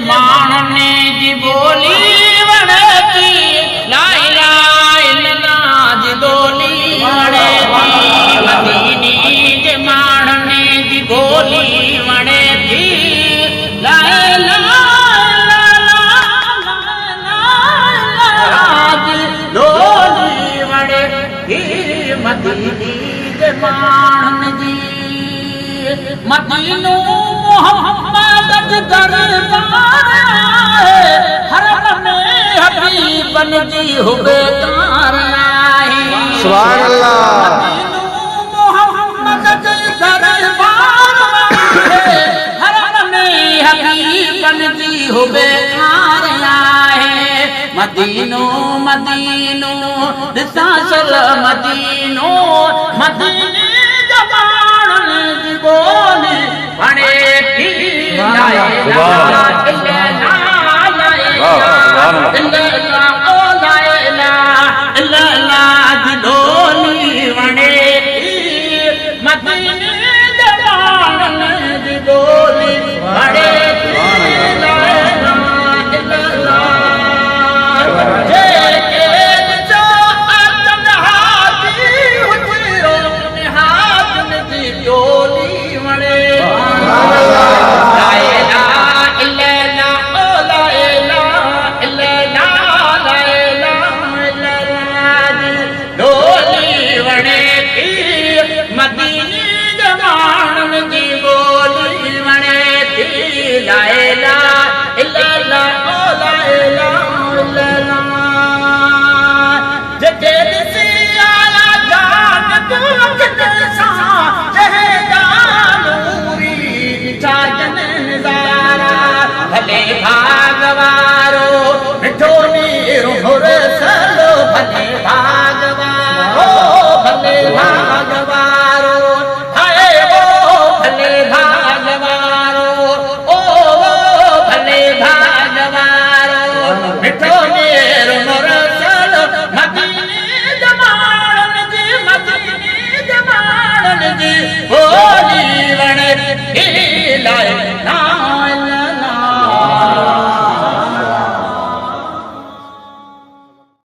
माण्हुनि जी ॿोली वणे थी, ला इलाहा इल्लल्लाह जी ॿोली वणे थी। मदीने जे माण्हुनि जी ॿोली वणे थी, ला इलाहा इल्लल्लाह जी ॿोली वणे थी। मदीने जे माण्हुनि जी मदीनो मोहम्मद जे दरबार आहे, हरम में हबीबन जी हुबेदार आहे। सुभान अल्लाह। मदीनो मोहम्मद जे दरबार आहे, हरम में हबीबन जी हुबेदार आहे। मदीनो मदीनो ॾिसां शल मदीनो, मदीने जा माण्हुनि जी ॿोली वणे थी। ला इलाहा इल्लल्लाह, ला इलाहा इल्लल्लाह, ओ ला इलाहा इल्लल्लाह जी ॿोली वणे थी। मदीने जा माण्हुनि जी ॿोली वणे थी। ला इलाहा इल्लल्लाह। जेके ॾिसो अचन हाजी हुजरो, निहाजन जी टोली वणे। ला इलाहा इल्लल्लाह, ओ ला इलाहा इल्लल्लाह, ला इलाहा इल्लल्लाह जी ॿोली वणे थी। मदीने जे माण्हुनि जी ॿोली वणे थी। ला इलाहा इल्लल्लाह, ओ ला इलाहा इल्लल्लाह। जेके ॾिसी आया जान अखियुनि सां, जंहिं जा नूरी ॾिठा जन नज़ारा। भले भाग वारो मिठो नीर मुरसलो, भले